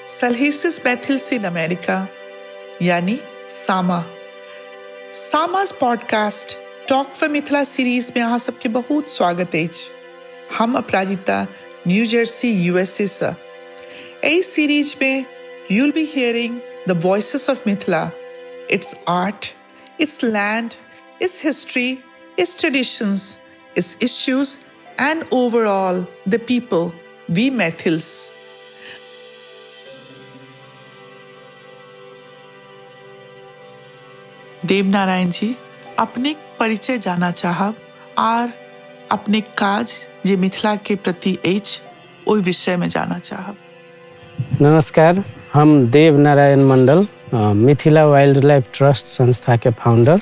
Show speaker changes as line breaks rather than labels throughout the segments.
सलहेसिस Maithils in America यानी Sama. Sama's podcast talk for Mithila series में अहाँ सबके बहुत स्वागत अछि। हम अपराजिता न्यू जर्सी यूएसए से। एहि सीरीज में you'll be hearing the voices of Mithila, its art, its land, its history, its traditions, its issues, and overall the people, we Maithils. Devnarayan ji, अपने परिचय जाना चाहब आर अपने काज जे मिथिला के प्रति अछि ओहि विषय में जाना चाहब।
नमस्कार, हम देव Narayan Mandal, Mithila wild life trust संस्था के फाउंडर,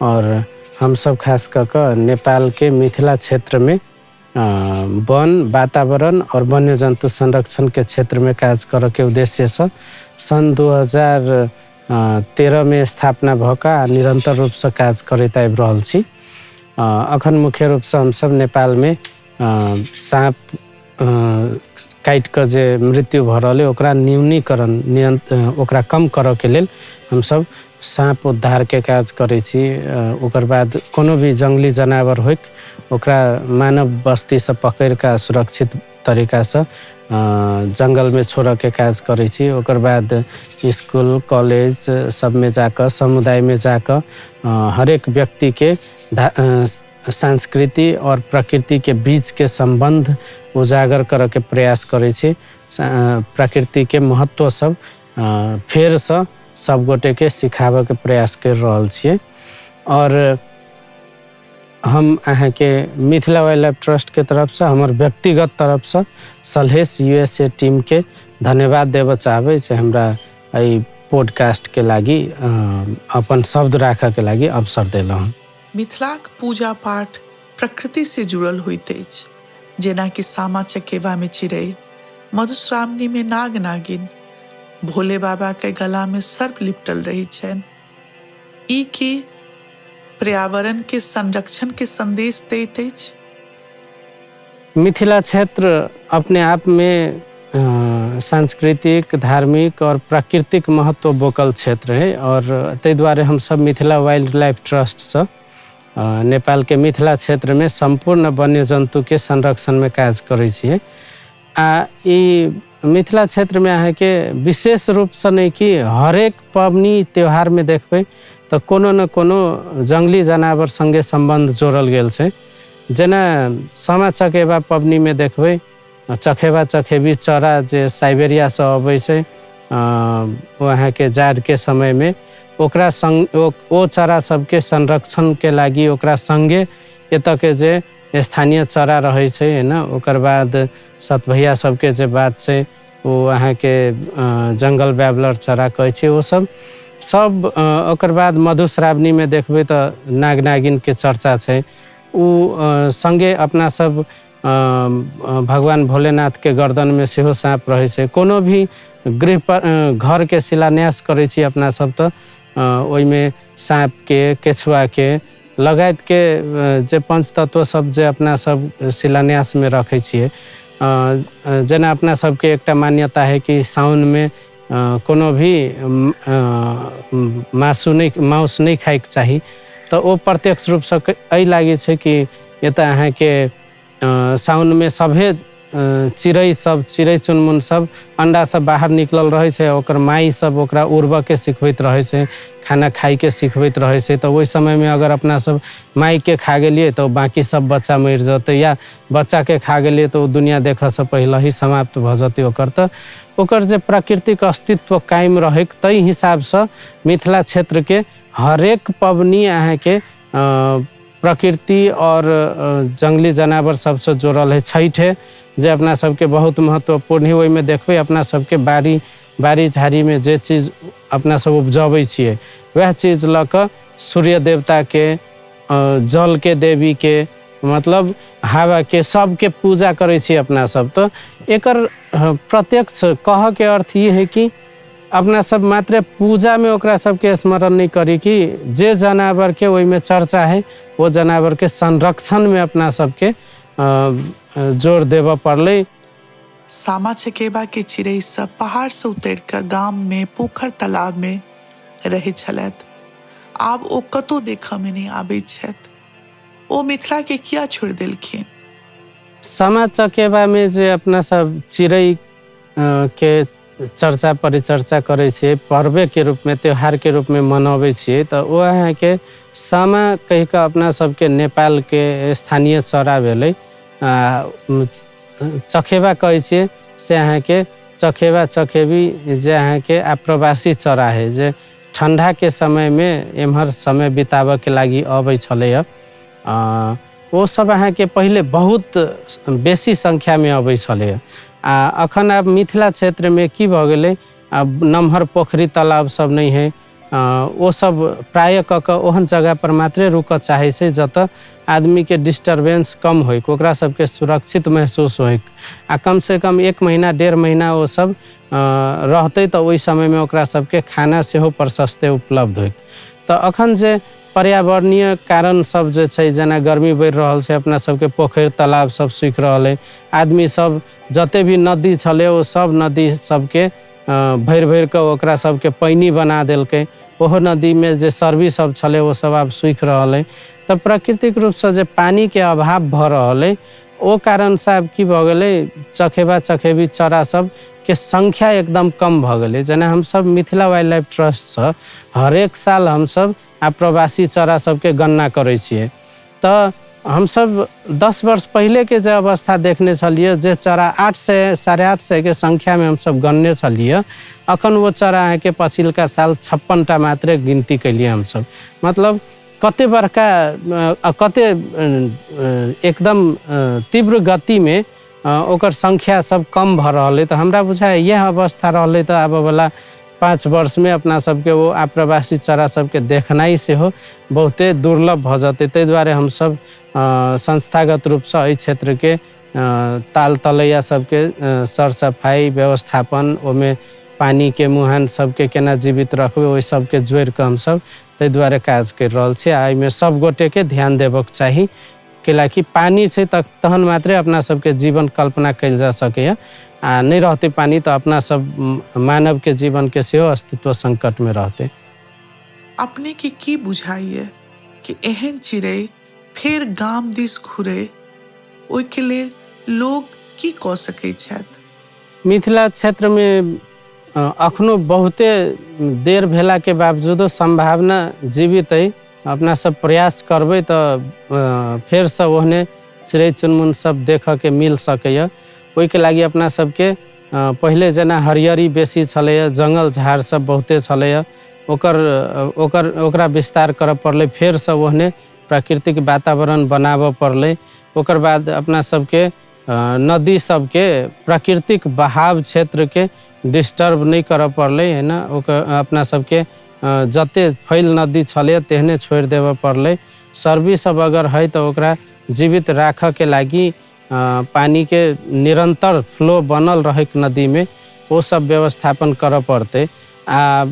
और हम सब खास कऽ कऽ नेपाल के मिथिला क्षेत्र में वन वातावरण और वन्य जन्तु संरक्षण के क्षेत्र में काज करऽ के उद्देश्यसँ सन् 2013 में स्थापना भऽ कऽ आ निरन्तर रूपसँ काज करैत आबि रहल छी। अखन मुख्य रूपसँ हमसब नेपालमे साँप काटि कऽ जे मृत्यु भऽ रहल अइ ओकरा न्यूनीकरण ओकरा कम करऽके लेल हमसब साँप उद्धारके काज करै छी। ओकर बाद कोनो भी जङ्गली जनावर होइक ओकरा मानव बस्तीसँ पकड़ि कऽ सुरक्षित तरीकासँ जङ्गलमे छोड़ऽके काज करै छी। ओकर बाद स्कुल कॉलेज सबमे जाकऽ समुदायमे जाकऽ हरेक व्यक्तिके संस्कृति और प्रकृतिके बीचके सम्बन्ध उजागर करऽके प्रयास करै छी। प्रकृतिके महत्व सब फेरसँ सब गोटेके सिखाबऽके प्रयास करि रहल छियै। और हम अहाँके मिथिला वाइल्ड लाइफ ट्रस्टके तरफसँ, हमर व्यक्तिगत तरफसँ सलहेस यूएसए टीमके धन्यवाद देबऽ चाहबै से हमरा एहि पॉडकास्टके लागि अपन शब्द राखऽके लागि अवसर देलहुँ।
मिथिलाक पूजा पाठ प्रकृति से जुड़ल होइत अछि, जेना कि सामा चकेवा में चिड़ै, मधुश्रावणी में नाग नागिन, भोले बाबा के गला में सर्प लिपटल रहै छनि। ई की पर्यावरण के संरक्षण के संदेश दैत अछि?
मिथिला क्षेत्र अपने आप में सांस्कृतिक, धार्मिक और प्राकृतिक महत्व बोकल क्षेत्र है, और ताहि दुआरे हम सब मिथिला वाइल्ड लाइफ ट्रस्टसँ नेपाल के मिथिला क्षेत्र में सम्पूर्ण वन्य जन्तु के संरक्षण में काज करै छियै। आ ई मिथिला क्षेत्र में अहाँके विशेष रूपसँ नहि कि हरेक पबनी त्योहार में देखबै तऽ कोनो न कोनो जङ्गली जनावर सङ्गे सम्बन्ध जोड़ल गेल छै। जेना सामा चकेबा पबनीमे देखबै चखेबा चखेबी चरा जे साइबेरियासँ अबै छै, ओ अहाँके जाड़के समयमे ओकरा सङ्ग ओ चरा सबके संरक्षणके लागि ओकरा सङ्गे एतऽके जे स्थानीय चरा रहै छै होइन। ओकर बाद सतभैया सबके जे बात छै ओ अहाँके जङ्गल बैबलर चरा कहै छै ओ सब सब। ओकर बाद मधुश्रावणीमे देखबै तऽ नाग नागिनके चर्चा छै, ओ सङ्गे अपना सब भगवान भोलेनाथके गर्दनमे सेहो साँप रहै छै। कोनो भी गृह पर घरके शिलान्यास करै छी अपना सब तऽ ओहिमे साँपके, केछुआके लगायतके जे पंचतत्व सब जे अपना सब शिलान्यासमे रखै छियै। जेना अपना सबके एकटा मान्यता है कि साउनमे कोनो भी मासु नहि, माउस नहि खाइके चाही, तऽ ओ प्रत्यक्ष रूपसँ एहि लागि छै कि एतऽ अहाँके साउनमे सभे चिड़ै सब, चिड़ै चुनमुन सब अंडा सब बाहर निकलल रहै छै, ओकर माइ सब ओकरा उड़बऽके सिखबैत रहै छै, खाना खाइके सिखबैत रहै छै। तऽ ओहि समयमे अगर अपना सब माइके खा गेलियै तऽ बाँकी सब बच्चा मरि जेतै, या बच्चाके खा गेलियै तऽ ओ दुनिया देखऽसँ पहिले ही समाप्त भऽ जेतै ओकर। तऽ ओकर जे प्राकृतिक अस्तित्व कायम रहै ताहि हिसाबसँ मिथिला क्षेत्रके हरेक पबनी अहाँके प्रकृति और जङ्गली जनावर सबसँ जुड़ल है। छठि है जे अपना सबके बहुत महत्वपूर्ण है, ओहिमे देखबै अपना सबके बाड़ी बाड़ी झाड़ीमे जे चीज अपना सब उपजबै छियै वएह चीज लऽ कऽ सूर्य देवताके, जलके देवीके, मतलब हवाके, सबके पूजा करै छी अपना सब। तऽ एकर प्रत्यक्ष कहऽके अर्थ ई है कि अपना सब मात्र पूजामे ओकरा सबके स्मरण नहि करी कि जे जनावरके ओहिमे चर्चा है ओ जनावरके संरक्षणमे अपना सबके जोर देबऽ पड़लै।
सामा चकेबा के चिड़ै सब पहाड़ से उतरि कऽ गाम में पोखरि तालाब में रहै छलथि। आब ओ कतौ देखऽ में नहि आबैत छथि। ओ मिथिला के किया छोड़ि देलखिन?
सामा चकेबा में जे अपना सब चिड़ै के चर्चा परिचर्चा करै छियै, पर्वेके रूपमे, त्योहारके रूपमे मनबै छियै, तऽ ओ अहाँके सामा कहि कऽ अपना सबके नेपालके स्थानीय चरा भेलै। चखेबा कहै छियै से अहाँके चखेबा चखेबी जे अहाँके आप्रवासी चरा है, जे ठण्डाके समयमे एम्हर समय बिताबऽके लागि अबै छलैए। ओ सब अहाँके पहिले बहुत बेसी सङ्ख्यामे अबै छलैए। आ अखन आब मिथिला क्षेत्रमे की भऽ गेलै, आब नमहर पोखरि तालाब सब नहि है, ओ सब प्रायः कऽ कऽ ओहन जगहपर मात्रे रुकऽ चाहै छै जतऽ आदमीके डिस्टर्बेंस कम होइक, ओकरा सबके सुरक्षित महसूस होइक। आ कमसँ कम 1 महीना 1.5 महीना ओ सब रहतै तऽ ओहि समयमे ओकरा सबके खाना सेहो प्रशस्ते उपलब्ध होइक। तऽ अखन जे पर्यावरणीय कारण सब जे छै, जेना गर्मी बढ़ि रहल छै, अपना सबके पोखरि तालाब सब सूखि रहल है, आदमी सब जते भी नदी छलै ओ सब नदी सबके भरि भरि कऽ ओकरा सबके पानि बना देलकै। ओहो नदीमे जे सर्वी सब छलै ओ सब आब सूखि रहल है। तऽ प्राकृतिक रूपसँ जे पानिके अभाव भऽ रहल है, ओ कारणसँ आब की भऽ गेलै, चखेबा चखेबी चरा सबके संख्या एकदम कम भऽ गेलै। जेना हमसब मिथिला वाइल्ड लाइफ ट्रस्टसँ हरेक साल हमसब आप्रवासी चरा सबके गणना करै छियै। तऽ हमसब 10 वर्ष पहिलेके जे अवस्था देखने छलियै, जे चरा 800 850 के संख्यामे हमसब गणने छलियै, अखन ओ चरा अहाँके पछिलका साल 56टा मात्रे गिनती केलियै हमसब। मतलब कते बड़का कते एकदम तीव्र गतिमे ओकर संख्या सब कम भऽ रहल है। तऽ हमरा बुझाइए इएह अवस्था रहलै तऽ आबऽवला 5 वर्षमे अपना सबके ओ आप्रवासी चरा सबके देखनाइ सेहो बहुते दुर्लभ भऽ जेतै। ताहि दुआरे हमसब संस्थागत रूपसँ एहि क्षेत्रके ताल तलैया सबके सरसफाइ व्यवस्थापन, ओहिमे पानिके मुहान सबके केना जीवित रखबै, ओहि सबके जोड़िकऽ हमसब ताहि दुआरे काज करि रहल छी। आ एहिमे सब गोटेके ध्यान देबऽके चाही, कैलाकि पानि छै तऽ तहन मात्रे अपना सबके जीवन कल्पना कयल जा सकैए, आ नहि रहतै पानि तऽ अपना सब मानवके जीवनके सेहो अस्तित्व संकटमे रहतै।
अपने के की बुझाइए कि एहन चिड़ै फेर गाम दिस घुरै, ओहिके लेल लोग की कऽ सकै छथि?
मिथिला क्षेत्रमे अखनो बहुते देर भेलाके बावजूदो सम्भावना जीवित अइ। अपना सब प्रयास करबै तऽ फेरसँ ओहने चिड़ै चुनमुन सब देखऽके मिल सकैए। ओहिके लागि अपना सबके पहिले जेना हरियरी बेसी छलैए, जङ्गल झाड़ सब बहुते छलैए, ओकर ओकर ओकरा विस्तार करऽ पड़लै, फेरसँ ओहने प्राकृतिक वातावरण बनाबऽ पड़लै। ओकर बाद अपना सबके नदी सबके प्राकृतिक बहाव क्षेत्रके डिस्टर्ब नहि करऽ पड़लै, है ने। ओकर अपना सबके जते फैल नदी छलै तेहने छोड़ि देबऽ पड़लै। सर्वी सब अगर है तऽ ओकरा जीवित राखऽके लागि पानिके निरन्तर फ्लो बनल रहैक नदीमे, ओ सब व्यवस्थापन करऽ पड़तै। आ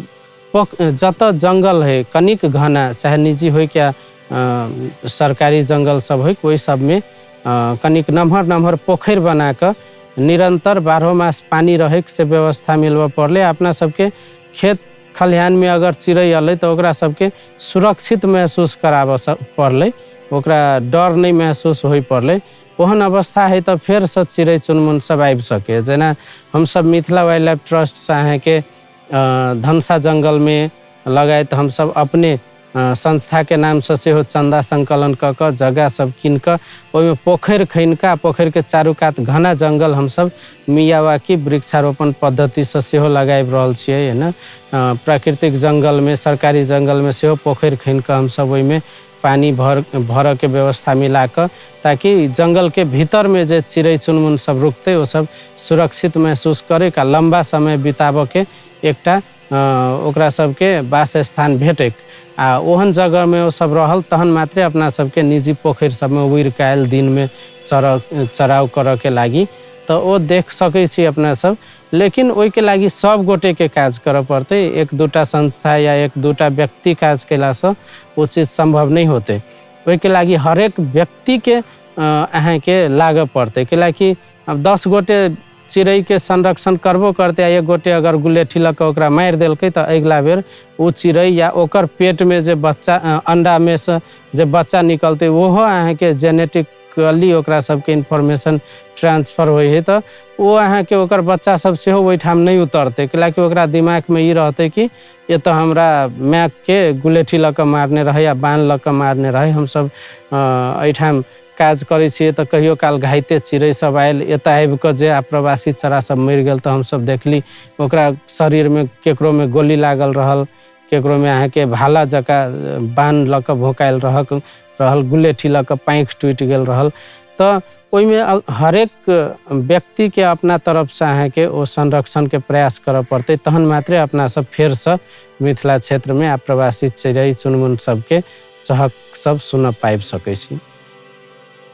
जतऽ जङ्गल है कनिक घना, चाहे निजी होइ या सरकारी जङ्गल सब होइ, ओहि सबमे कनिक नमहर नमहर पोखरि बनाकऽ निरन्तर 12 मास पानि रहैक से व्यवस्था मिलबऽ पड़लै। अपना सबके खेत खलिहानमे अगर चिड़ै अलै तऽ ओकरा सबके सुरक्षित महसूस कराबऽ पड़लै, ओकरा डर नहि महसूस होइ पड़लै। ओहन अवस्था है तऽ फेरसँ चिड़ै चुनमुन सब आबि सकैए। जेना हमसब मिथिला वाइल्ड लाइफ ट्रस्टसँ अहाँके धनसा जङ्गलमे लगायत हमसब अपने संस्थाके नामसँ सेहो चन्दा सङ्कलन कऽ कऽ जगह सब कीन कऽ ओहिमे पोखरि खनि कऽ पोखरिके चारू कात घना जङ्गल हमसब मियावाकी वृक्षारोपण पद्धतिसँ सेहो लगाबि रहल छियै, है ने। प्राकृतिक जङ्गलमे, सरकारी जङ्गलमे सेहो पोखरि खनि कऽ हमसब ओहिमे पानि भरऽके व्यवस्था मिला कऽ, ताकि जङ्गलके भीतरमे जे चिड़ै चुनमुन सब रुकतै ओ सब सुरक्षित महसूस करैक आ लम्बा समय बिताबऽके एकटा ओकरा सबके वासस्थान भेटैक। आ ओहन जगहमे ओ सब रहल तहन मात्रे अपना सबके निजी पोखरि सबमे उड़ि कऽ आयल दिनमे चराउ करऽके लागि, तऽ ओ देख सकै छी अपना सब। लेकिन ओहिके लागि सब गोटेके काज करऽ पड़तै, 1-2टा संस्था या 1-2टा व्यक्ति काज कयलासँ ओ चीज सम्भव नहि होतै। ओहिके लागि हरेक व्यक्तिके अहाँके लागऽ पड़तै, कैलाकि आब 10 गोटे चिड़ैके संरक्षण करबो करतै आ एक गोटे अगर गुलेठी लऽ कऽ ओकरा मारि देलकै तऽ अगिला बेर ओ चिड़ै या ओकर पेटमे जे बच्चा अण्डामे सँ जे बच्चा निकलतै ओहो अहाँके जेनेटिकली ओकरा सबके इन्फॉर्मेशन ट्रांसफर होइ है, तऽ ओ अहाँके ओकर बच्चा सब सेहो ओहिठाम नहि उतरतै, कैलाकि ओकरा दिमागमे ई रहतै कि एतऽ हमरा मायके गुलेठी लऽ कऽ मारने रहै या बाण लऽ कऽ मारने रहै। हमसब एहिठाम काज करै छियै तऽ कहियो काल घाइते चिड़ै सब आयल, एतऽ आबिकऽ जे आप्रवासी चरा सब मरि गेल तऽ हमसब देखली ओकरा शरीरमे केकरोमे गोली लागल रहल, केकरोमे अहाँके भाला जकाँ बाण लऽ कऽ भोकायल रहल, गुलेठी लऽ कऽ पाँखि टूटि गेल रहल। तऽ ओहिमे हरेक व्यक्तिके अपना तरफसँ अहाँके ओ संरक्षणके प्रयास करऽ पड़तै, तहन मात्रे अपना सब फेरसँ मिथिला क्षेत्रमे आप्रवासी चिड़ै चुनमुन सबके चहक सब सुनऽ पाबि सकै छी।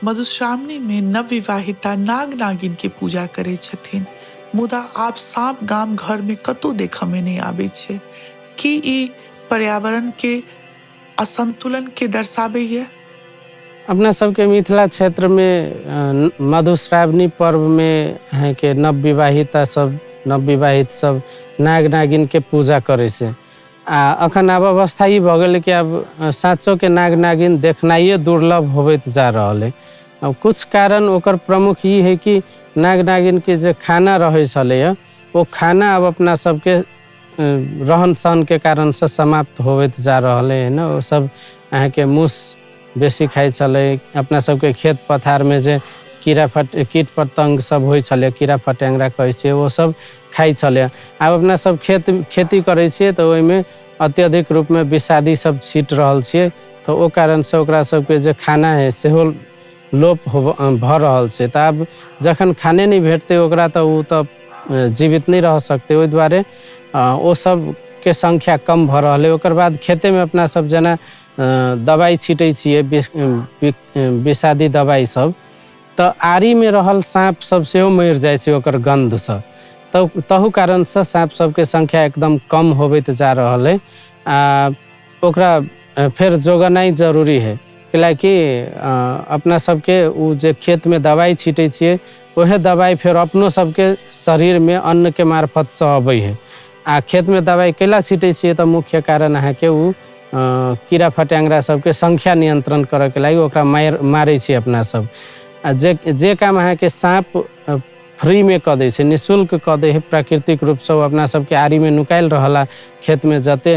मधुश्रावणी में नवविवाहिता नाग नागिन के पूजा करै छथिन, मुदा आब साँप गाम घर में कतौ देखऽ में नहि आबै छै। की ई पर्यावरण के असंतुलन के दर्शाबैया?
अपना सबके मिथिला क्षेत्रमे मधुश्रावणी पर्वमे अहाँके नवविवाहिता सब नवविवाहित सब नाग नागिनके पूजा करै छै। आ अखन आब अवस्था ई भऽ गेलै कि आब साँचोके नाग नागिन देखनाइए दुर्लभ होबैत जा रहल है। अब कुछ कारण ओकर प्रमुख ई है कि नाग नागिनके जे खाना रहै छलैए ओ खाना आब अपना सबके रहन सहनके कारणसँ समाप्त होबैत जा रहल है ने। ओ सब अहाँके मूस बेसी खाइ छलै, अपना सबके खेत पथारमे जे कीट पतङ्ग सब होइ छलै, कीड़ा फटेङ्गरा कहै छियै, ओ सब खाइ छलै। आब अपना सब खेती करै छियै तऽ ओहिमे अत्यधिक रूपमे विषादी सब छीट रहल छियै, तऽ ओ कारणसँ ओकरा सबके जे खाना है सेहो लोप भऽ रहल छै। तऽ आब जखन खाने नहि भेटतै ओकरा तऽ ओ तऽ जीवित नहि रह सकतै, ओहि दुआरे ओ सबके संख्या कम भऽ रहल है। ओकर बाद खेतेमे अपना सब जेना दबाइ छिटै छियै, विषादी दबाइ सब, तऽ आरीमे रहल साँप सब सेहो मरि जाइ छै ओकर गन्धसँ, तऽ तहू कारणसँ साँप सबके संख्या एकदम कम होबैत जा रहल है। आ ओकरा फेर जोगनाइ जरूरी है, कैलाकि अपना सबके ओ जे खेतमे दबाइ छिटै छियै ओहे दबाइ फेर अपनो सबके शरीरमे अन्नके मार्फतसँ अबै है। आ खेतमे दबाइ कैला छिटै छियै तऽ मुख्य कारण अहाँके ओ कीड़ा फटेङ्गरा सबके संख्या नियंत्रण करऽके लागि ओकरा मारै छियै अपना सब। आ जे काम अहाँके साँप फ्रीमे कऽ दै छै, निःशुल्क कऽ दै है प्राकृतिक रूपसँ, ओ अपना सबके आरीमे नुकायल रहल, खेतमे जते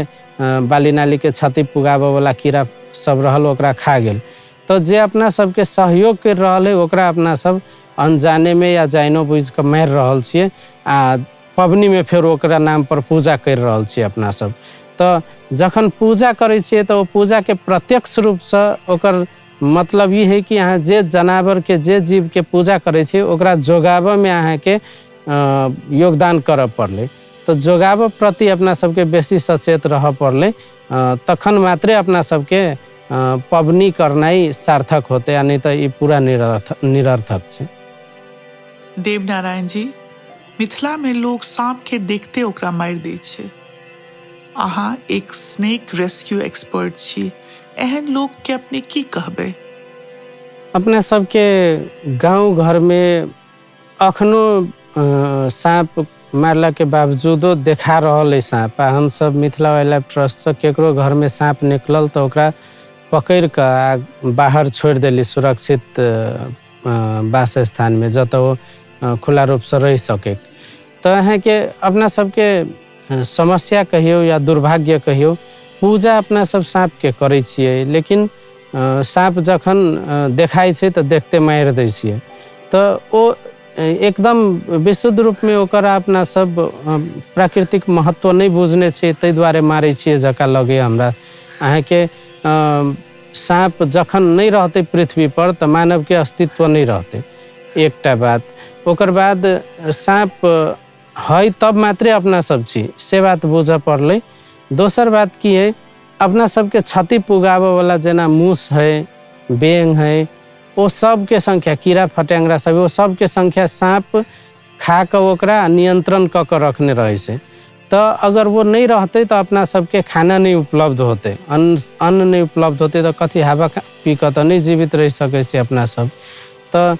बाली नालीके क्षति पुगाबऽवला कीड़ा सब रहल ओकरा खा गेल। तऽ जे अपना सबके सहयोग करि रहल है ओकरा अपना सब अनजानेमे या जाइनो बुझिकऽ मारि रहल छियै, आ पबनीमे फेर ओकरा नामपर पूजा करि रहल छियै अपना सब। तऽ जखन पूजा करै छियै तऽ ओ पूजाके प्रत्यक्ष रूपसँ ओकर मतलब ई है कि अहाँ जे जनावरके जे जीवके पूजा करै छियै ओकरा जोगाबऽमे अहाँके योगदान करऽ पड़लै। तऽ जोगाबऽ प्रति अपना सबके बेसी सचेत रहऽ पड़लै, तखन मात्रे अपना सबके पबनी करनाइ सार्थक होतै, आ नहि तऽ ई पूरा निरर्थक छै।
देवनारायण जी, मिथिला में लोग साँप के देखते ओकरा मारि दै छै। अहाँ एक स्नेक रेस्क्यू एक्सपर्ट छी, एहन लोग के अपने की कहबै?
अपना सबके गाँव घरमे अखनो साँप मारलाके बावजूदो देखा रहल अइ साँप। आ हमसब मिथिला वाइल्ड लाइफ ट्रस्टसँ केकरो घरमे साँप निकलल तऽ ओकरा पकड़ि कऽ आ बाहर छोड़ि देली सुरक्षित वास स्थानमे जतऽ ओ खुला रूपसँ रहि सकै। तऽ अहाँके अपना सबके समस्या कहियौ या दुर्भाग्य कहियौ, पूजा अपना सब साँपके करै छियै, लेकिन साँप जखन देखाइ छै तऽ देखते मारि दै छियै। तऽ ओ एकदम विशुद्ध रूपमे ओकर अपना सब प्राकृतिक महत्व नहि बुझने छियै, ताहि दुआरे मारै छियै जकाँ लगैए हमरा। अहाँके साँप जखन नहि रहतै पृथ्वीपर तऽ मानवके अस्तित्व नहि रहतै, एकटा बात। ओकर बाद साँप है तब मात्रे अपना सब छी, से बात बुझऽ पड़लै। दोसर बात की है, अपना सबके क्षति पुगाबऽवला जेना मूस है, बेंग है, ओ सबके संख्या, कीड़ा फटेङ्गरा सब, ओ सबके संख्या साँप खा कऽ ओकरा नियंत्रण कऽ कऽ रखने रहै छै। तऽ अगर वो नहि रहतै तऽ अपना सबके खाना नहि उपलब्ध होतै, अन्न नहि उपलब्ध होतै तऽ कथी हवा पी कऽ तऽ नहि जीवित रहि सकै छै अपना सब। तऽ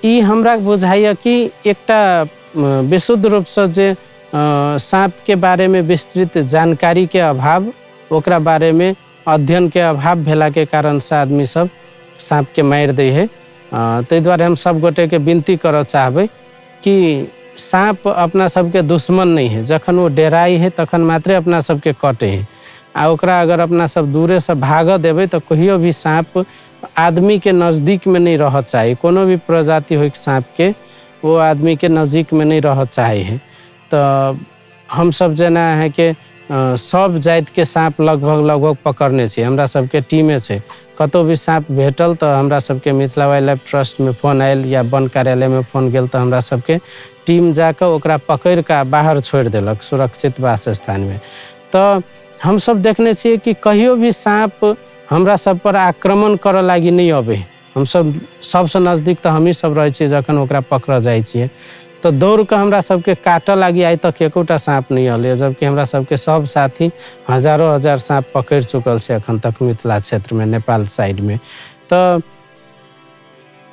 ई हमरा बुझाइए कि एकटा विशुद्ध रूपसँ जे साँपके बारेमे विस्तृत जानकारीके अभाव, ओकरा बारेमे अध्ययनके अभाव भेलाके कारणसँ आदमी सब साँपके मारि दै है। ताहि दुआरे हम सब गोटेके विनती करऽ चाहबै कि साँप अपना सबके दुश्मन नहि है। जखन ओ डेराइ है तखन मात्रे अपना सबके कटै है, आ ओकरा अगर अपना सब दूरेसँ भागऽ देबै तऽ कहियो भी साँप आदमीके नजदीकमे नहि रहऽ चाही। कोनो भी प्रजाति होइ साँपके, ओ आदमीके नजदीकमे नहि रहऽ चाहै है। तऽ हमसब जेना अहाँके सब जातिके साँप लगभग लगभग पकड़ने छी, हमरा सबके टीमे छै। कतहु भी साँप भेटल तऽ हमरा सबके मिथिला वाइल्ड लाइफ ट्रस्टमे फोन आयल या वन कार्यालयमे फोन गेल तऽ हमरा सबके टीम जाकऽ ओकरा पकड़ि कऽ बाहर छोड़ि देलक सुरक्षित वासस्थानमे। तऽ हमसब देखने छियै कि कहियो भी साँप हमरा सब पर आक्रमण करऽ लागि नहि अबै। हमसब सबसँ नजदीक तऽ हमही सब रहै छियै, जखन ओकरा पकड़ऽ जाइ छियै तऽ दौड़ कऽ हमरा सबके काटऽ लागि आइ तक एकोटा साँप नहि अलै, जबकि हमरा सबके सब साथी हजारो हजार साँप पकड़ि चुकल छै एखन तक मिथिला क्षेत्रमे, नेपाल साइडमे। तऽ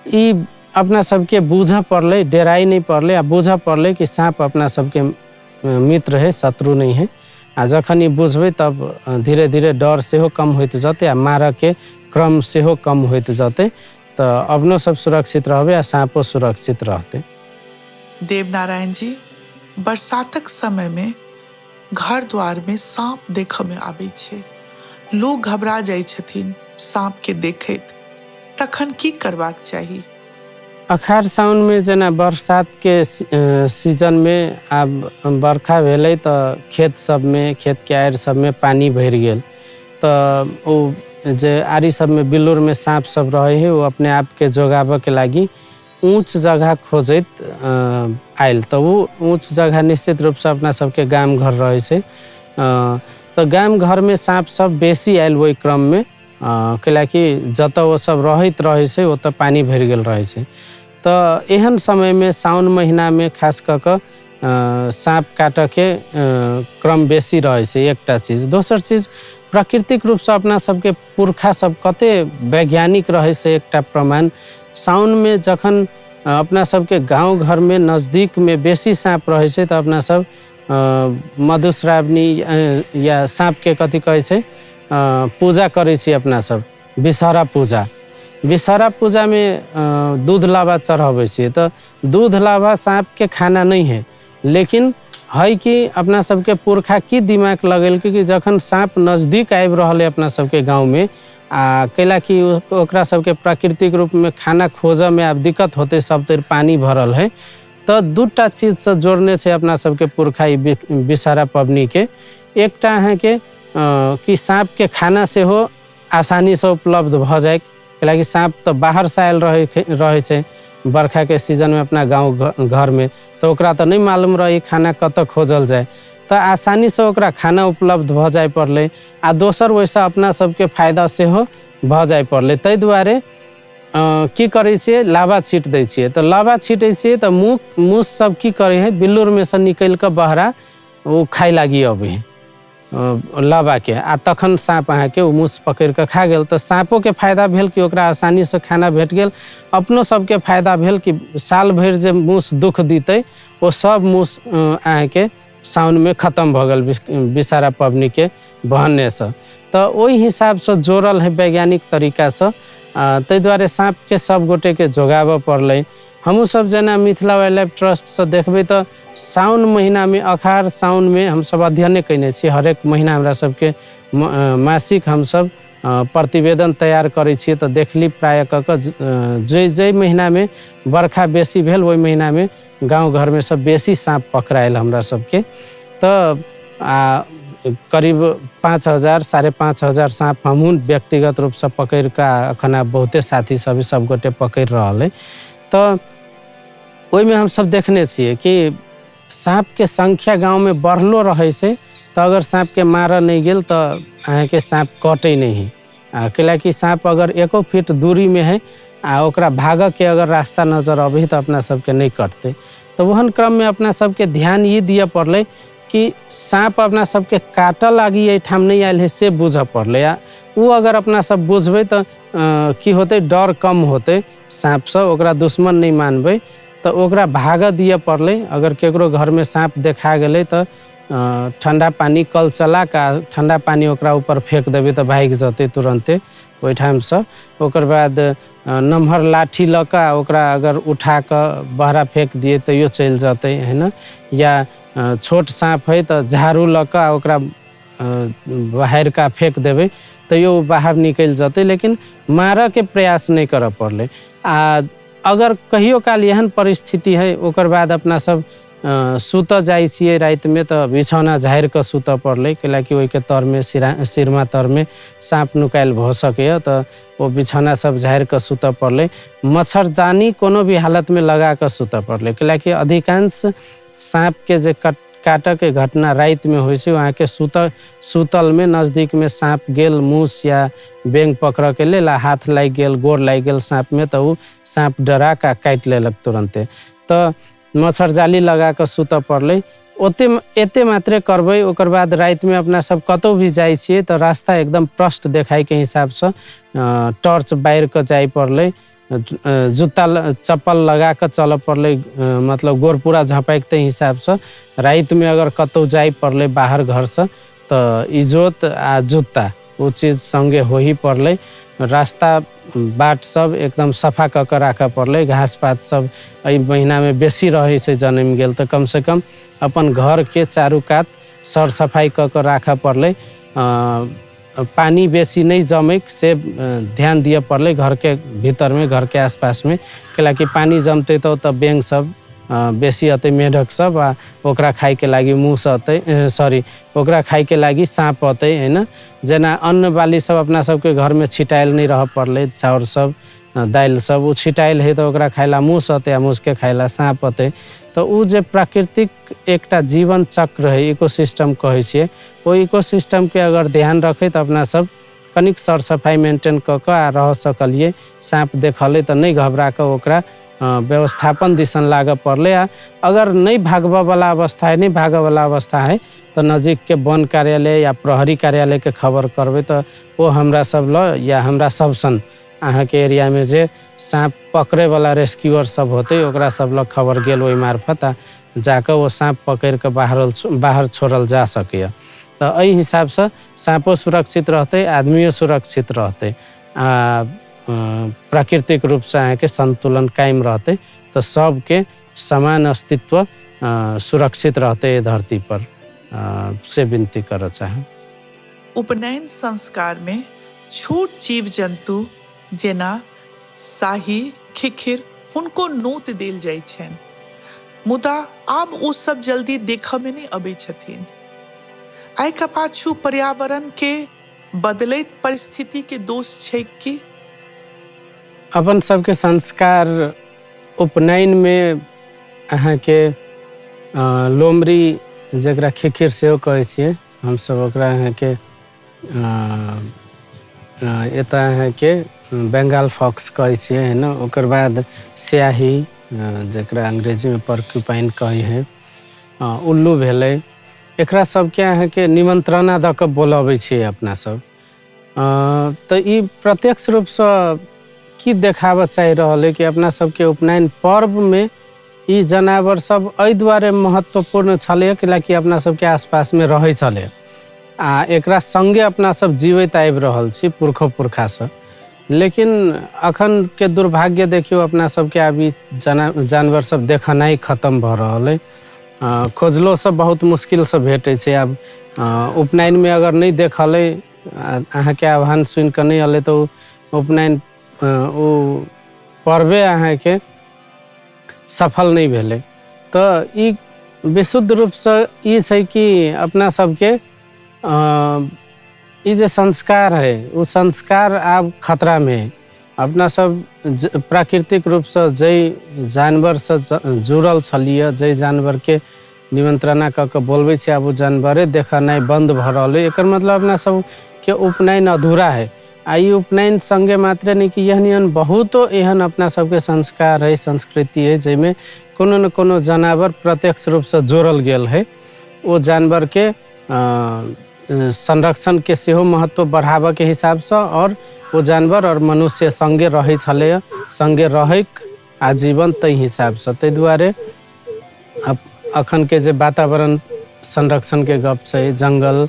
ई अपना सबके बूझऽ पड़लै, डेराइ नहि पड़लै, आ बूझऽ पड़लै कि साँप अपना सबके मित्र है, शत्रु नहि है। आ जखन ई बुझबै तब धीरे धीरे डर सेहो कम होइत जेतै आ मारऽके क्रम सेहो कम होइत जेतै। तऽ अपनो सब सुरक्षित रहबै आ साँपो सुरक्षित रहतै।
देवनारायण जी, बरसातक समयमे घर द्वारमे साँप देखऽमे आबै छै, लोक घबरा जाइ छथिन साँपके देखैत, तखन की करबाक चाही?
अखाड़ साउनमे जेना बरसातके सीजनमे आब बरखा भेलै तऽ खेत सबमे, खेतके आड़ि सबमे पानि भरि गेल, तऽ ओ जे आड़ि सबमे बिल्लुरमे साँप सब रहै है ओ अपने आपके जोगाबऽके लागि ऊँच जगह खोजैत आयल। तऽ ओ ऊँच जगह निश्चित रूपसँ अपना सबके गाम घर रहै छै। तऽ गाम घरमे साँप सब बेसी आयल ओहि क्रममे, कैलाकि जतऽ ओ सब रहैत रहै छै ओतऽ पानि भरि गेल रहै छै। तऽ एहन समयमे साउन महिनामे खास कऽ कऽ साँप काटऽके क्रम बेसी रहै छै, एकटा चीज। दोसर चीज, प्राकृतिक रूपसँ अपना सबके पुरखा सब कते वैज्ञानिक रहै से एकटा प्रमाण, साउनमे जखन अपना सबके गाँव घरमे नजदीकमे बेसी साँप रहै छै तऽ अपना सब मधुश्रावणी या साँपके कथी कहै छै पूजा करै छी अपना सब, विषहरा पूजा। विषहरा पूजामे दूध लावा चढ़ाबै छियै। तऽ दूध लावा साँपके खाना नहि है, लेकिन है कि अपना सबके पुरखा की दिमाग लगेलकै कि जखन साँप नजदीक आबि रहल है अपना सबके गाँवमे, आ कैलाकि ओकरा सबके प्राकृतिक रूपमे खाना खोजऽमे आब दिक्कत होतै, सब तर पानि भरल है, तऽ दूटा चीजसँ जोड़ने छै अपना सबके पुरखा ई विषहरा पबनीके। एकटा अहाँके कि साँपके खाना सेहो आसानीसँ उपलब्ध भऽ जाय, कैलाकि साँप तऽ बाहरसँ आयल रहै छै बरखाके सीजनमे अपना गाँव घरमे, तऽ ओकरा तऽ नहि मालूम रहै खाना कतऽ खोजल जाय, तऽ आसानीसँ ओकरा खाना उपलब्ध भऽ जाय पड़लै। आ दोसर ओहिसँ अपना सबके फायदा सेहो भऽ जाय पड़लै। ताहि दुआरे की करै छियै, लावा छीट दै छियै। तऽ लावा छीटै छियै तऽ मूस सब की करै है, बिल्लुरमे सँ निकलि कऽ बहरा ओ खाइ लागि अबै है लावाके, आ तखन साँप अहाँके ओ मूस पकड़ि कऽ खा गेल। तऽ साँपोके फायदा भेल कि ओकरा आसानीसँ खाना भेट गेल, अपनो सबके फायदा भेल कि साल भरि जे मूस दुख दितै ओ सब मूस अहाँके साउनमे खतम भऽ गेल विषहरा पबनीके बहन्नेसँ। तऽ ओहि हिसाबसँ जोड़ल है वैज्ञानिक तरीकासँ। ताहि दुआरे साँपके सब गोटेके जोगाबऽ पड़लै। हमहूँ सब जेना मिथिला वाइल्ड लाइफ ट्रस्टसँ देखबै तऽ साउन महिनामे, अखाड़ साउनमे हमसब अध्ययने कयने छी। हरेक महिना हमरा सबके मासिक हमसब प्रतिवेदन तैयार करै छियै। तऽ देखली प्रायः कऽ कऽ जाहि महिनामे बरखा बेसी भेल ओहि महिनामे गाँव घरमे सब बेसी साँप पकड़ायल हमरा सबके। तऽ आ करीब 5,000 5,500 साँप हमहूँ व्यक्तिगत रूपसँ पकड़ि कऽ एखन आब बहुते साथी सब सब गोटे पकड़ि रहल अइ। तऽ ओहिमे हमसब देखने छियै कि साँपके संख्या गाँवमे बढ़लो रहै छै तऽ अगर साँपके मारऽ नहि गेल तऽ अहाँके साँप कटै नहि है। आ कैलाकि साँप अगर 1 फीट दूरीमे है आ ओकरा भागऽके अगर रास्ता नजर अबै है तऽ अपना सबके नहि कटतै। तऽ ओहन क्रममे अपना सबके ध्यान ई दिअ पड़लै कि साँप अपना सबके काटऽ लागि एहिठाम नहि आयल है से बुझऽ पड़लै। आ ओ अगर अपना सब बुझबै तऽ की होतै, डर कम होतै साँपसँ, ओकरा दुश्मन नहि मानबै। तऽ ओकरा भागऽ दिअ पड़लै। अगर केकरो घरमे साँप देखा गेलै तऽ ठण्डा पानी कल चला कऽ ठण्डा पानी ओकरा ऊपर फेंक देबै तऽ भागि जेतै तुरन्ते ओहिठामसँ। ओकर बाद नमहर लाठी लऽ कऽ ओकरा अगर उठा कऽ बहरा फेंक दियै तैयो चलि जेतै, है ने। या छोट साँप है तऽ झाड़ू लऽ कऽ ओकरा बाहर का फेंक देबै तैयो ओ बाहर निकलि जेतै, लेकिन मारऽके प्रयास नहि करऽ पड़लै। आ अगर कहियो काल एहन परिस्थिति है, ओकर बाद अपना सब सुतऽ जाइ छियै रातिमे तऽ बिछौना झाड़ि कऽ सुतऽ पड़लै, कैलाकि ओहिके तरमे सिरमा तरमे साँप नुकायल भऽ सकैए, तऽ ओ बिछौना सब झाड़ि कऽ सुतऽ पड़लै। मच्छरदानी कोनो भी हालतमे लगा कऽ सुतऽ पड़लै, कैलाकि अधिकांश साँपके जे काटऽके घटना रातिमे होइ छै, अहाँके सुतलमे नजदीकमे साँप गेल मूस या बेंग पकड़ऽके लेल आ हाथ लागि गेल गोर लागि गेल साँपमे तऽ ओ साँप डरा कऽ काटि लेलक तुरन्ते। तऽ मच्छरजाली लगा कऽ सुतऽ पड़लै। ओते एते मात्रे करबै। ओकर बाद रातिमे अपना सब कतहु भी जाइ छियै तऽ रास्ता एकदम प्रष्ट देखाइके हिसाबसँ टॉर्च बारि कऽ जाइ पड़लै, जुत्ता चप्पल लगा कऽ चलऽ पड़लै, मतलब गोर पूरा झपकते हिसाबसँ। रातिमे अगर कतहु जाइ पड़लै बाहर घरसँ तऽ इजोत आ जुत्ता ओ चीज सङ्गे होही पड़लै। रास्ता बाट सब एकदम सफा कऽ कऽ राखऽ पड़लै। घास पात सब एहि महीनामे बेसी रहै छै जनमि गेल तऽ कमसँ कम अपन घरके चारू कात सर सफाइ कऽ कऽ राखऽ पड़लै। पानी बेसी नहि जमैक से ध्यान दिअ पड़लै घरके भीतरमे, घरके आसपासमे, कैलाकि पानी जमतै तऽ ओतऽ बेंग सब बेसी अतै, मेढक सब, आ ओकरा खाइके लागि मूस अतै, सॉरी ओकरा खाइके लागि साँप अतै, है ने। जेना अन्न बाली सब अपना सबके घरमे छिटायल नहि रहऽ पड़लै, चाउर सब दालि सब ओ छिटायल है तऽ ओकरा खाइला मूस अतै आ मूसके खाइला साँप अतै। तऽ ओ जे प्राकृतिक एकटा जीवन चक्र है, इकोसिस्टम कहै छियै, ओहि इकोसिस्टमके अगर ध्यान रखैत अपना सब कनिक सर सफाइ मेंटेन कऽ कऽ आ रह सकलियै। साँप देखलै तऽ नहि घबरा कऽ ओकरा व्यवस्थापन दिसन लागऽ पड़लै। आ अगर नहि भागबऽवला अवस्था है, नहि भागऽवला अवस्था है तऽ नजीकके वन कार्यालय या प्रहरी कार्यालयके खबर करबै तऽ ओ हमरा सब लग या हमरा सब सन अहाँके एरियामे जे साँप पकड़ैवला रेस्क्यूअर सब होतै ओकरा सब लग खबर गेल ओहि मार्फत आ जाकऽ ओ साँप पकड़ि कऽ बाहर छोड़ल जा सकैए। तऽ एहि हिसाबसँ साँपो सुरक्षित रहतै, आदमियो सुरक्षित रहतै आ प्राकृतिक रूपसँ अहाँके संतुलन कायम रहतै, तऽ सबके समान अस्तित्व सुरक्षित रहतै एहि धरती पर, से विनती करऽ चाहब।
उपनयन संस्कारमे छोट जीव जन्तु जेना साही, खिखिर हुनको नोत देल जाइ छनि, मुदा आब ओ सब जल्दी देखऽमे नहि अबै छथिन। एहिके पाछू पर्यावरण के बदलैत परिस्थिति के दोष छै की?
अपन सबके संस्कार उपनयनमे अहाँके लोमड़ी जकरा खिखिर सेहो कहै छियै हमसब, ओकरा अहाँके एतऽ अहाँके बेंगाल फॉक्स कहै छियै, है ने। ओकर बाद स्याही जकरा अंग्रेजीमे पर्क्यूपाइन कहै है, उल्लू भेलै, एकरा सबके अहाँके निमंत्रणा दऽ कऽ बोलबै छियै अपना सब। तऽ ई प्रत्यक्ष रूपसँ की देखाबऽ चाहि रहल है कि अपना सबके उपनयन पर्वमे ई जनावर सब एहि दुआरे महत्वपूर्ण छलै कैलाकि अपना सबके आसपासमे रहै छलै आ एकरा सङ्गे अपना सब जीवैत आबि रहल छी पुरखो पुरखासँ। लेकिन अखनके दुर्भाग्य देखियौ अपना सबके आब ई जानवर सब देखनाइ खतम भऽ रहल अइ। खोजलोसँ बहुत मुश्किलसँ भेटै छै। आब उपनयनमे अगर नहि देखलै, अहाँके आह्वान सुनिकऽ नहि अयलै तऽ ओ उपनयन ओ पर्वे अहाँके सफल नहि भेलै। तऽ ई विशुद्ध रूपसँ ई छै कि अपना सबके ई जे संस्कार है ओ संस्कार आब खतरामे है। अपना सब प्राकृतिक रूपसँ जाहि जानवरसँ जुड़ल छलियै, जाहि जानवरके निमंत्रणा कऽ कऽ बोलबै छियै, आब ओ जानवरे देखनाइ बन्द भऽ रहल है। एकर मतलब अपना सबके उपनयन अधूरा है। आ ई उपनयन सङ्गे मात्रे नहि कि एहन एहन बहुतो एहन अपना सबके संस्कार है, संस्कृति है जाहिमे कोनो ने कोनो जानवर प्रत्यक्ष रूपसँ जोड़ल गेल है। ओ जानवरके संरक्षणके सेहो महत्व बढ़ाबऽके हिसाबसँ, और ओ जानवर और मनुष्य सङ्गे रहै छलैए, सङ्गे रहैक आजीवन ताहि हिसाबसँ। ताहि दुआरे अखनके जे वातावरण संरक्षणके गप छै, जङ्गल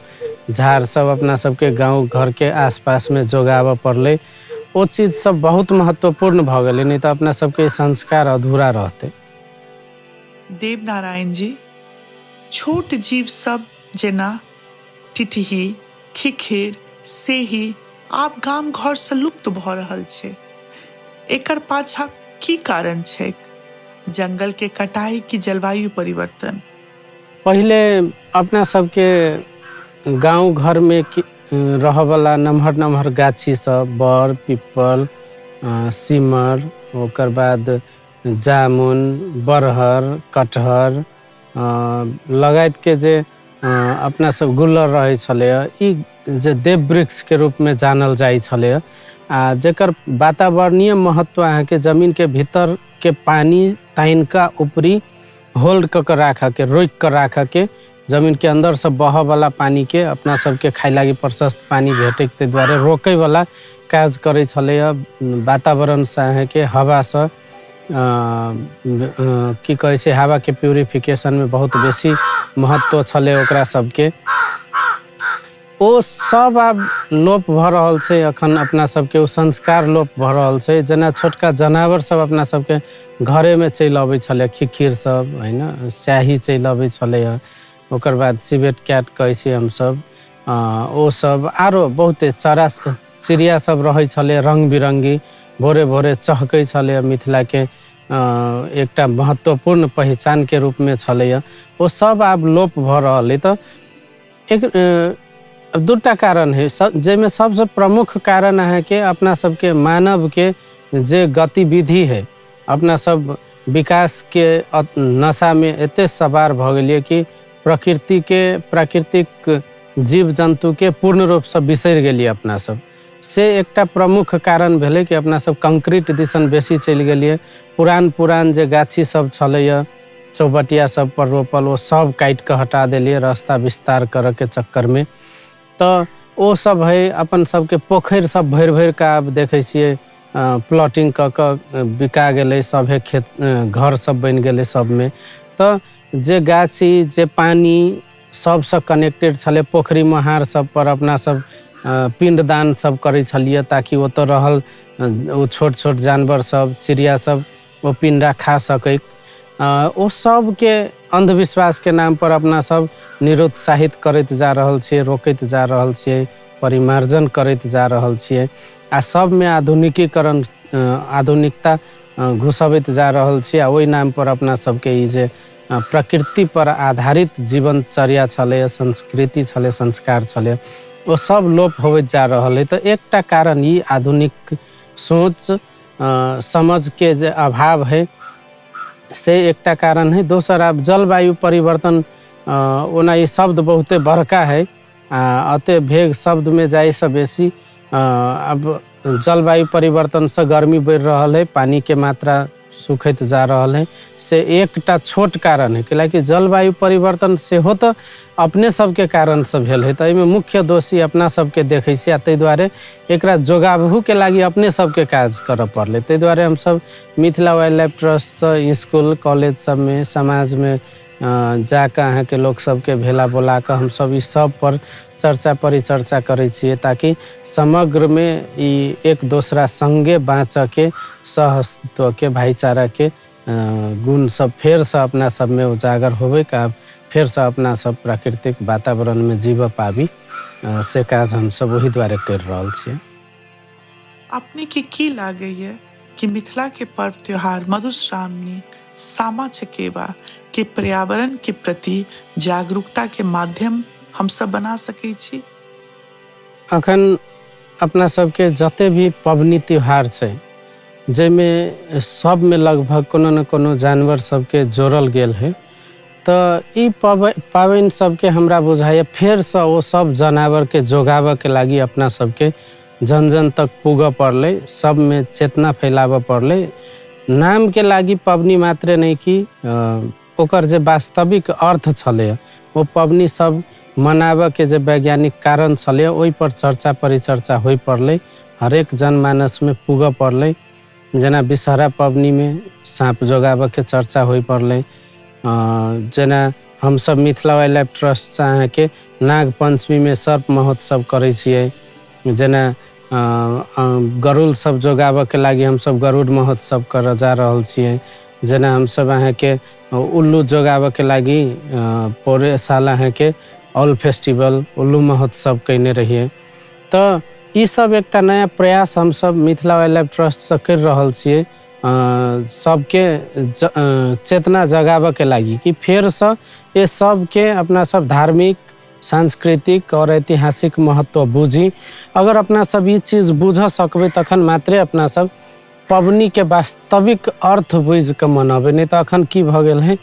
झाड़ सब अपना सबके गाँव घरके आसपासमे जोगाबऽ पड़लै, ओ चीज सब बहुत महत्वपूर्ण भऽ गेलै, नहि तऽ अपना सबके संस्कार अधूरा रहतै।
देवनारायण जी, छोट जीव सब जेना टिटही, खिखिर, सेही आब गाम घर से लुप्त भऽ रहल छै। एकर पाछा की कारण छैक? जंगल के कटाई की जलवायु परिवर्तन?
पहिले अपना सबके गाँव घरमे रहऽवला नमहर नमहर गाछी सब, बर, पिप्पल, सिमर, ओकर बाद जामुन, बरहर, कटहर लगायतके जे अपना सब गुल्लर रहै छलैए, ई जे देव वृक्षके रूपमे जानल जाइ छलैए आ जकर वातावरणीय महत्व अहाँके जमीनके भीतरके पानि तानिकऽ ऊपरी होल्ड कऽ के राखऽके, रोकि कऽ राखऽके, जमीनके अन्दरसँ बहऽवला पानिके अपना सबके खाइ लागि प्रशस्त पानि भेटैके ताहि दुआरे रोकैवला काज करै छलैए। वातावरणसँ अहाँके हवासँ की कहै छै, हवाके प्यूरिफिकेशनमे बहुत बेसी महत्व छलै ओकरा सबके। ओ सब आब लोप भऽ रहल छै। अखन अपना सबके ओ संस्कार लोप भऽ रहल छै। जेना छोटका जनावर सब अपना सबके घरेमे चलि अबै छलै, खिखिर सब होइन, स्याही चलि अबै छलैए, ओकर बाद सिवेट कैट कहै छियै हमसब, ओ सब आरो बहुते चरा चिड़िया सब रहै छलै, रङ्ग बिरङ्गी भोरे भोरे चहकै छलैए। मिथिलाके एकटा महत्वपूर्ण पहिचानके रूपमे छलैए, ओ सब आब लोप भऽ रहल अइ। तऽ एक दूटा कारण है, जाहिमे सबसँ प्रमुख कारण अहाँके अपना सबके मानवके जे गतिविधि है, अपना सब विकासके नशामे एते सवार भऽ गेलियै कि प्रकृतिके, प्राकृतिक जीव जन्तुके पूर्ण रूपसँ बिसरि गेलियै अपना सब। से एकटा प्रमुख कारण भेलै कि अपना सब कंक्रीट दिसन बेसी चलि गेलियै। पुरान पुरान जे गाछी सब छलैए चौबटिया सब पर रोपल, ओ सब काटि कऽ हटा देलियै रास्ता विस्तार करऽके चक्करमे। तऽ ओ सब है। अपन सबके पोखरि सब भरि भरि कऽ आब देखै छियै प्लॉटिंग कऽ कऽ बिका गेलै सभे खेत, घर सब बनि गेलै सबमे। तऽ जे गाछी, जे पानि सबसँ कनेक्टेड छलै, पोखरि महार सब पर अपना सब पिण्डदान सब करै छलियै ताकि ओतऽ रहल ओ छोट छोट जानवर सब, चिड़िया सब ओ पिण्डा खा सकै। ओ सबके अन्धविश्वासके नाम पर अपना सब निरुत्साहित करैत जा रहल छियै, रोकैत जा रहल छियै, परिमार्जन करैत जा रहल छियै आ सबमे आधुनिकीकरण, आधुनिकता घुसबैत जा रहल छियै। आ ओहि नाम पर अपना सबके ई जे प्रकृति पर आधारित जीवनचर्या छलै, संस्कृति छलै, संस्कार छलै, ओ सब लोप होइत जा रहल है। तऽ एकटा कारण ई आधुनिक सोच समझके जे अभाव है से एकटा कारण है। दोसर आब जलवायु परिवर्तन, ओना ई शब्द बहुते बड़का है आ अते भेग शब्दमे जाइसँ बेसी आब जलवायु परिवर्तनसँ गर्मी बढ़ि रहल है, पानिके मात्रा सुखैत जा रहल है, से एकटा छोट कारण है। कैलाकि जलवायु परिवर्तन सेहो तऽ अपने सबके कारणसँ भेल है, तऽ एहिमे मुख्य दोषी अपना सबके देखै छियै आ ताहि दुआरे एकरा जोगाबहुके लागि अपने सबके काज करऽ पड़लै। ताहि दुआरे हमसब मिथिला वाइल्ड लाइफ ट्रस्टसँ स्कूल कॉलेज सबमे, समाजमे जाकऽ अहाँके लोक सबके भेला बोला कऽ हमसब ई सब पर चर्चा परिचर्चा करै छियै ताकि समग्रमे ई एक दोसरा सङ्गे बाँचऽके, सह अस्तित्वके, भाइचाराके गुण सब फेरसँ अपना सबमे उजागर होबै आ फेरसँ अपना सब प्राकृतिक वातावरणमे जीव पाबी, से काज हमसब ओहि दुआरे करि रहल छियै।
अपने के की लागैए कि मिथिला के पर्व त्योहार मधुश्रावणी, सामा चकेवा के पर्यावरण के प्रति जागरूकता के माध्यम हमसब बना सकै छी?
अखन अपना सबके जते भी पबनी त्योहार छै जाहिमे सबमे लगभग कोनो ने कोनो जानवर सबके जोड़ल गेल है, तऽ ई पाबनि सबके हमरा बुझाइए फेरसँ ओ सब जनावरके जोगाबऽके लागि अपना सबके जन जन तक पुगऽ पड़लै, सबमे चेतना फैलाबऽ पड़लै। नामके लागि पबनी मात्रे नहि कि ओकर जे वास्तविक अर्थ छलै ओ पबनी सब मनाबऽके जे वैज्ञानिक कारण छलै ओहिपर चर्चा परिचर्चा होइ पड़लै, हरेक जनमानसमे पुगऽ पड़लै। जेना विषहरा पबनीमे साँप जोगाबऽके चर्चा होइ पड़लै। जेना हमसब मिथिला वाइल्ड लाइफ ट्रस्टसँ अहाँके नाग पञ्चमीमे सर्प महोत्सव करै छियै। जेना गरुड़ सब जोगाबऽके लागि हमसब गरुड़ महोत्सव करऽ जा रहल छियै। जेना हमसब अहाँके उल्लू जोगाबऽके लागि पौरे साल अहाँके ऑल फेस्टिवल उल्लू महोत्सव कयने रहियै। तऽ ई सब एकटा नया प्रयास हमसब मिथिला वाइल्ड लाइफ ट्रस्टसँ करि रहल छियै, सबके चेतना जगाबऽके लागि कि फेरसँ ये सबके अपना सब धार्मिक, सांस्कृतिक और ऐतिहासिक महत्व बुझी। अगर अपना सब ई चीज बुझ सकबै तखन मात्रे अपना सब पबनीके वास्तविक अर्थ बुझिकऽ मनबै। नहि तऽ अखन की भऽ गेल है,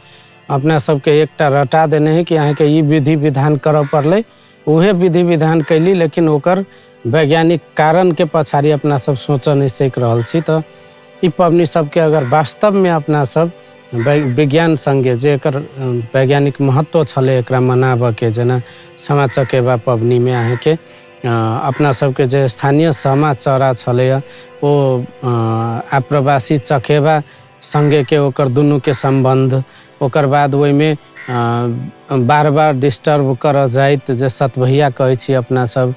अपना सबके एकटा रटा देने है कि अहाँके ई विधि विधान करऽ पड़लै, उहे विधि विधान कैली, लेकिन ओकर वैज्ञानिक कारणके पछाडि अपना सब सोचऽ नहि सकि रहल छी। तऽ ई पबनी सबके अगर वास्तवमे अपना सब विज्ञान सङ्गे जे एकर वैज्ञानिक महत्व छलै एकरा मनाबऽके, जेना सामा चकेबा पबनीमे अहाँके अपना सबके जे स्थानीय सामा चरा छलैए ओ आप्रवासी चकेबा सङ्गेके ओकर दुनूके सम्बन्ध, ओकर बाद ओहिमे बार बार डिस्टर्ब करऽ जाइत जे सतभैया कहै छी अपना सब,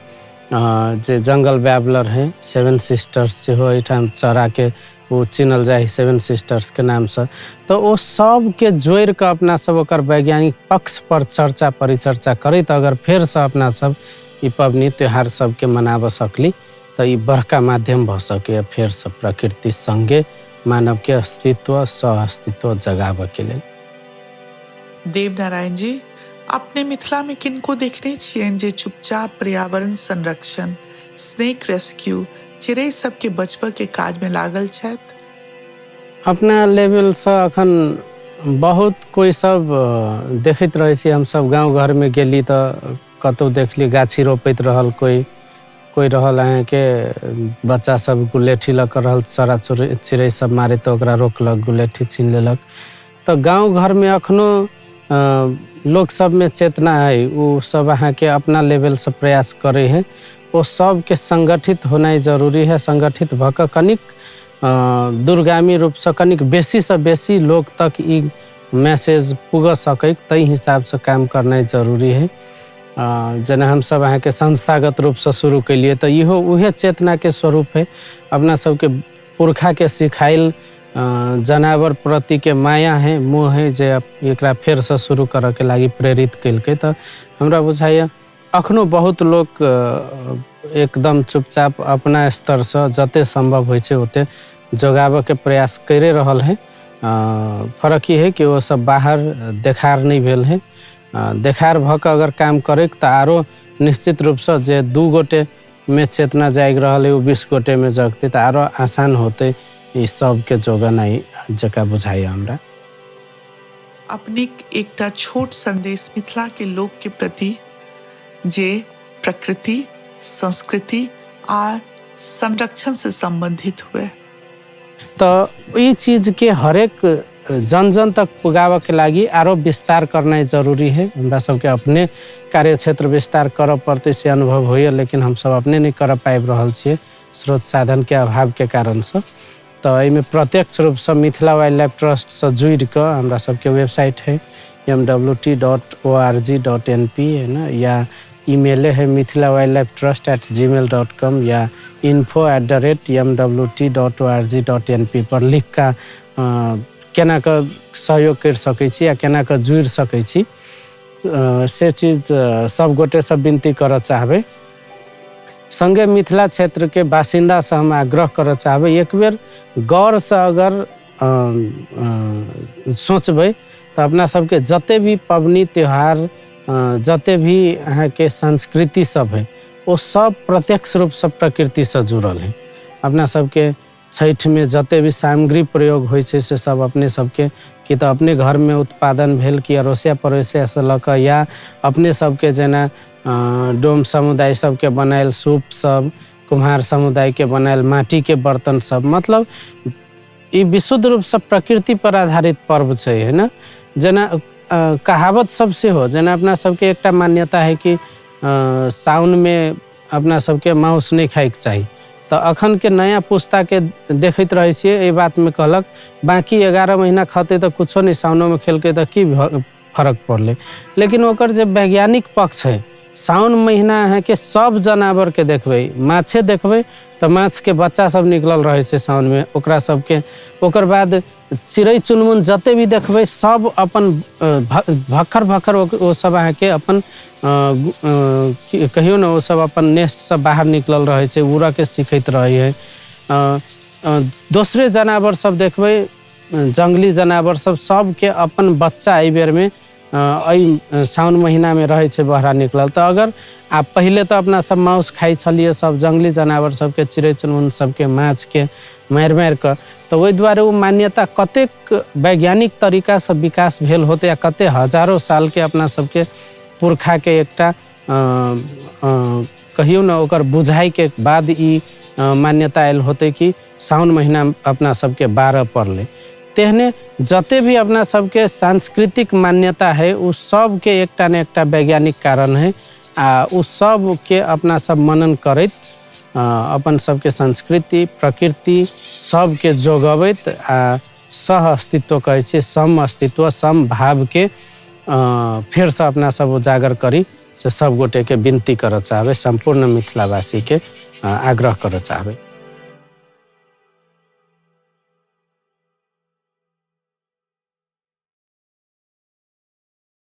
जे जंगल बैबलर है, सेवन सिस्टर्स सेहो एहिठाम चराके ओ चिन्हल जाइ है सेवन सिस्टर्सके नामसँ। तऽ ओ सबके जोड़िकऽ अपना सब ओकर वैज्ञानिक पक्ष पर चर्चा परिचर्चा करैत अगर फेरसँ अपना सब ई पबनी त्योहार सबके मनाबऽ सकली तऽ ई बड़का माध्यम भऽ सकैए फेरसँ प्रकृति सङ्गे मानवके अस्तित्व सह अस्तित्व जगाबऽके लेल।
देवनारायण जी, अपने मिथिला में किनको देखने छियनि जे चुपचाप पर्यावरण संरक्षण, स्नेक रेस्क्यू, चिड़ै सबके बचबऽ के काज में लागल छथि?
अपना लेवलसँ अखन बहुत कोइ सब देखैत रहै छी। हमसब गाँव घरमे गेली तऽ कतहु देखली गाछी रोपैत रहल, कोइ कोइ रहल अहाँके बच्चा सब गुलेठी लऽ कऽ रहल, चरा चिड़ै सब मारे तऽ ओकरा रोकलक, गुलेठी छीन लेलक। तऽ गाँव घरमे अखनो लोक सबमे चेतना है, ओ सब अहाँके अपना लेवलसँ प्रयास करै है। ओ सबके संगठित होनाइ जरूरी है। संगठित भऽ कऽ कनिक दूरगामी रूपसँ कनिक बेसीसँ बेसी लोक तक ई मैसेज पुगऽ सकै ताहि हिसाबसँ काम करनाइ जरूरी है। जेना हमसब अहाँके संस्थागत रूपसँ शुरू केलियै तऽ इहो उहे चेतनाके स्वरूप है। अपना सबके पुरखाके सिखायल जनावर प्रतिके माया है, मोह है, जे एकरा फेरसँ शुरू करऽके लागि प्रेरित केलकै। तऽ हमरा बुझाइए अखनो बहुत लोक एकदम चुपचाप अपना स्तरसँ जते सम्भव होइ छै ओते जोगाबऽके प्रयास करि रहल है। फरक ई है कि ओ सब बाहर देखार नहि भेल है। देखार भऽ कऽ अगर काम करै तऽ आरो निश्चित रूपसँ जे 2 गोटेमे चेतना जागि रहल है ओ 20 गोटेमे जगतै तऽ आरो आसान होतै ई सबके जोगनाइ जकाँ बुझाइए हमरा।
अपने एकटा छोट संदेश मिथिला के लोक के प्रति जे प्रकृति, संस्कृति आ संरक्षण से संबंधित हुए।
तऽ ई चीजके हरेक जन जन तक पुगाबऽके लागि आरो विस्तार करनाइ जरूरी है। हमरा सबके अपने कार्य क्षेत्र विस्तार करऽ पड़तै से अनुभव होइए, लेकिन हमसब अपने नहि करऽ पाबि रहल छियै स्रोत साधनके अभावके कारणसँ। तऽ एहिमे प्रत्यक्ष रूपसँ मिथिला वाइल्ड लाइफ ट्रस्टसँ जुड़िकऽ हमरा सबके वेबसाइट है mwt.org.np है ना, या ईमेले है mithilawildlifetrust@gmail.com या info@mwt.org.np पर लिख कऽ केना कऽ सहयोग करि सकै छी या केना कऽ जुड़ि सकै छी, से चीज सब गोटेसँ विनती करऽ चाहबै। सङ्गे मिथिला क्षेत्रके बासिन्दासँ हम आग्रह करऽ चाहबै, एक बेर गौरसँ अगर सोचबै तऽ अपना सबके जते भी पबनी त्योहार, जते भी अहाँके संस्कृति सब है ओ सब प्रत्यक्ष रूपसँ प्रकृतिसँ जुड़ल है। अपना सबके छठिमे जते भी सामग्री प्रयोग होइ छै से सब अपने सबके कि तऽ अपने घरमे उत्पादन भेल कि अड़ोसिया पड़ोसियासँ लऽ कऽ, या अपने सबके जेना डोम समुदाय सबके बनायल सूप सब, कुम्हार समुदायके बनायल माटीके बर्तन सब, मतलब ई विशुद्ध रूपसँ प्रकृति पर आधारित पर्व छै, है ना। जेना कहावत सब सेहो, जेना अपना सबके एकटा मान्यता है कि साउनमे अपना सबके मांस नहि खाइके चाही, तऽ अखनके नया पुस्ताके देखैत रहै छियै, एहि बातमे कहलक बाँकी 11 महीना खतै तऽ कुछो नहि, साउनोमे खेलकै तऽ की फरक पड़लै। लेकिन ओकर जे वैज्ञानिक पक्ष है, साउन महीना अहाँके सब जनावरके देखबै, माछे देखबै तऽ माछके बच्चा सब निकलल रहै छै साउनमे, ओकरा सबके। ओकर बाद चिड़ै चुनमुन जते भी देखबै सब अपन भक्खर भक्खर ओ सब अहाँके अपन कहियौ ने, ओ सब अपन नेस्टसँ बाहर निकलल रहै छै, उड़ऽके सीखैत रहै है। दोसरे जनावर सब देखबै, जंगली जनावर सब सबके अपन बच्चा एहि बेरमे एहि साउन महीनामे रहै छै बहरा निकलल। तऽ अगर आ पहिले तऽ अपना सब माउस खाइ छलियै सब जंगली जनावर सबके, चिड़ै चुनमुन सबके, माछके मारि मारि कऽ, तऽ ओहि दुआरे ओ मान्यता कतेक वैज्ञानिक तरीकासँ विकास भेल होतै आ कतेक हजारो सालके अपना सबके पुरखाके एकटा कहियौ ने ओकर बुझाइके बाद ई मान्यता आयल होतै कि साउन महीना अपना सबके 12 पड़लै। तेहने जते भी अपना सबके सांस्कृतिक मान्यता है ओ सबके एकटा ने एकटा वैज्ञानिक कारण है आ ओ सबके अपना सब मनन करैत अपन सबके संस्कृति प्रकृति सबके जोगबैत आ सह अस्तित्व कहै छै, सम अस्तित्व सम भावके फेरसँ अपना सब उजागर करी, से सब गोटेके विनती करऽ चाहबै, सम्पूर्ण मिथिलावासीके आग्रह करऽ चाहबै।